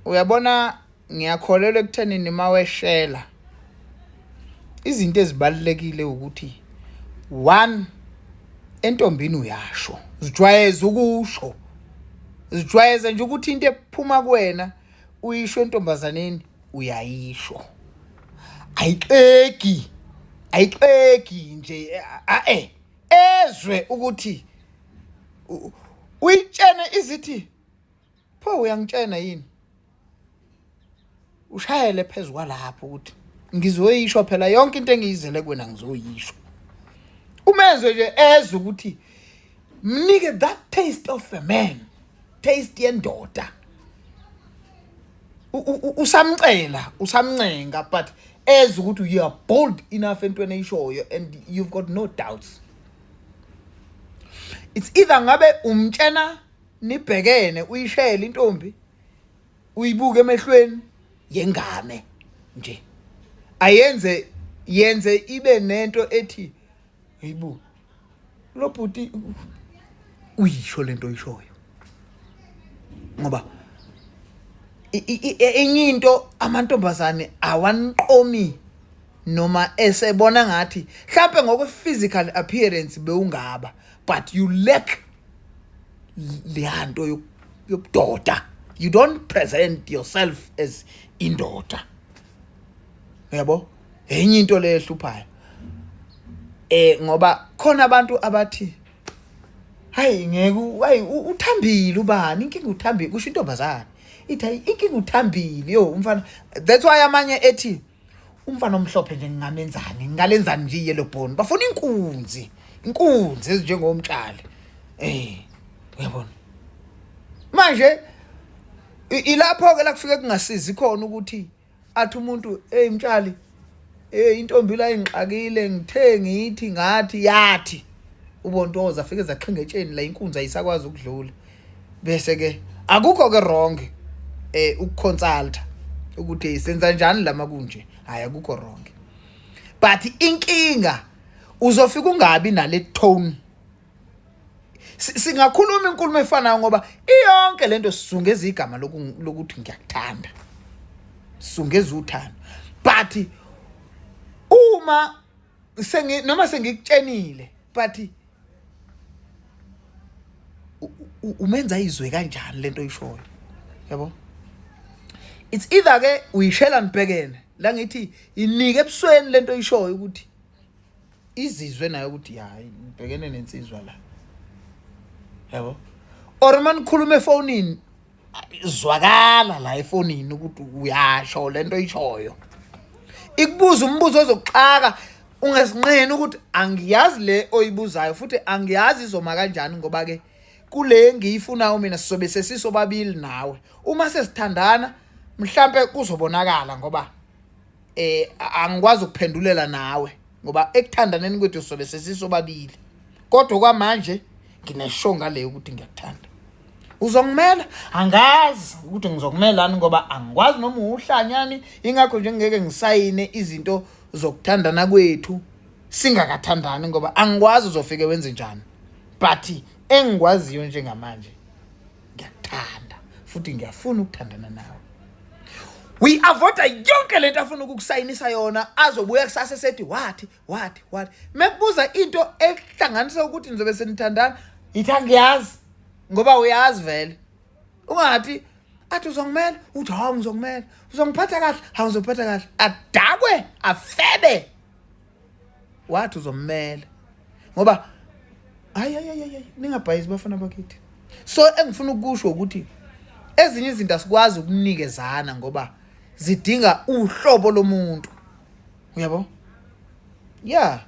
Uyabona, ngiyakholelwa ekuthenini maweshela izinto ezibalulekile ukuthi one, entombini uyasho, zijwayeze ukusho, zijwayeze nje ukuthi into ephuma kuwena uyisho entombazaneni, uyayisho, ayixegi, ayixegi nje, a ezwe ukuthi uyitshene izithi pho uyangitshena yini, ushayele phezu kwalapho ukuthi ngizoyisho phela yonke into engiyizele kuwena, ngizoyisho. Umezwe nje ezwe ukuthi mnike that taste of a man, taste yendoda. Usamcela, usamncenga, but ezwe ukuthi you are bold enough entweni eyishoyo and you've got no doubts. It's either ngabe umtshena nibhekene, uyishele intombi, uyibuke emehlweni yengane nje, ayenze yenze ibe nento ethi hayibo, lo bhuti uyisho lento oyishoyo. Ngoba enye into, amantombazane awaniqomi noma esebona ngathi mhlambe ngokwe physical appearance bewungaba, but you lack leyanto yobudoda. You don't present yourself as indoda, uyabo? Enye into le ehluphayo, ngoba khona abantu abathi hayi, ngeke, hayi, uthambile ubani, inkinga uthambile, kusho intombazane ithi hayi, inkinga uthambile yo umfana. That's why amanye ethi umfana omhlophe nje ngingamenzani, ngingalenzani nje i-yellow bone. Bafuna inkunzi, inkunzi ezinjengomtshali, uyabona. Manje ilapho ke la kufike kungasizi khona ukuthi athi umuntu, "Hey mtshali, hey, intombi la ingixakile, ngithe ngithi ngathi yathi ubontoza afike zaxhinga etsheni la, inkunzi ayisakwazi ukudlula." Bese ke akukho ke wrong ukuconsulta ukuthi senza njani lama kunje, hayi, akukho wrong, but inkinga uzofika ungabi nale tone. Singakhuluma inkulumo efanayo ngoba iyonke lento sizungeza igama lokuthi ngiyakuthanda, sizungeza uthando, but uma sengi noma sengikutshenile, but umenza izwe kanjani lento oyishoyo, yabo? It's either ke uyishela nibhekene la, ngithi inike ebusweni lento oyishoyo ukuthi izizwe nayo ukuthi hayi, ngibhekene nensizwa la, yabo? Or manikhuluma efonini, zwakala la efonini ukuthi uyasho lento oyishoyo. Ikubuza umbuzo ozokuxaka, ungesinqeni ukuthi angiyazi le oyibuzayo futhi angiyazi izoma kanjani, ngoba ke kule ngiyifunayo mina sizobe sesisobabili nawe. Uma sesithandana mhlambe kuzobonakala, ngoba angikwazi ukuphendulela nawe ngoba ekuthandaneni kwethu sizobe sesisobabili. Kodwa kwamanje nginesho ngale ukuthi ngiyakuthanda, uzongimela, angazi ukuthi ngizokumelani ngoba angikwazi noma uhlanyani. Ingakho nje ngeke ngisayine izinto zokuthandana kwethu singakathandani, ngoba angikwazi uzofike wenze njani. But engikwaziyo njengamanje, ngiyakuthanda futhi ngiyafuna ukuthandana nawe. We avoida yonke lento afuna ukukusayinisa yona, azobuya kusasa sethi wathi wathi wathi. Mekubuza into ehlanganisa ukuthi nizobe senithandana, ithi angiyazi, ngoba uyazi vele. Ungathi athi uzongimela, uthi hawu, ngizokumela, uzongiphatha kahle, hawu, ngizophatha kahle, adakwe afebe, wathi uzommela ngoba hayi, hayi, hayi, ningabhayizi bafana bakithi. So engifuna ukusho ukuthi ezinye izinto asikwazi ukunikezana ngoba zidinga uhlobo lomuntu, uyabo? Yeah.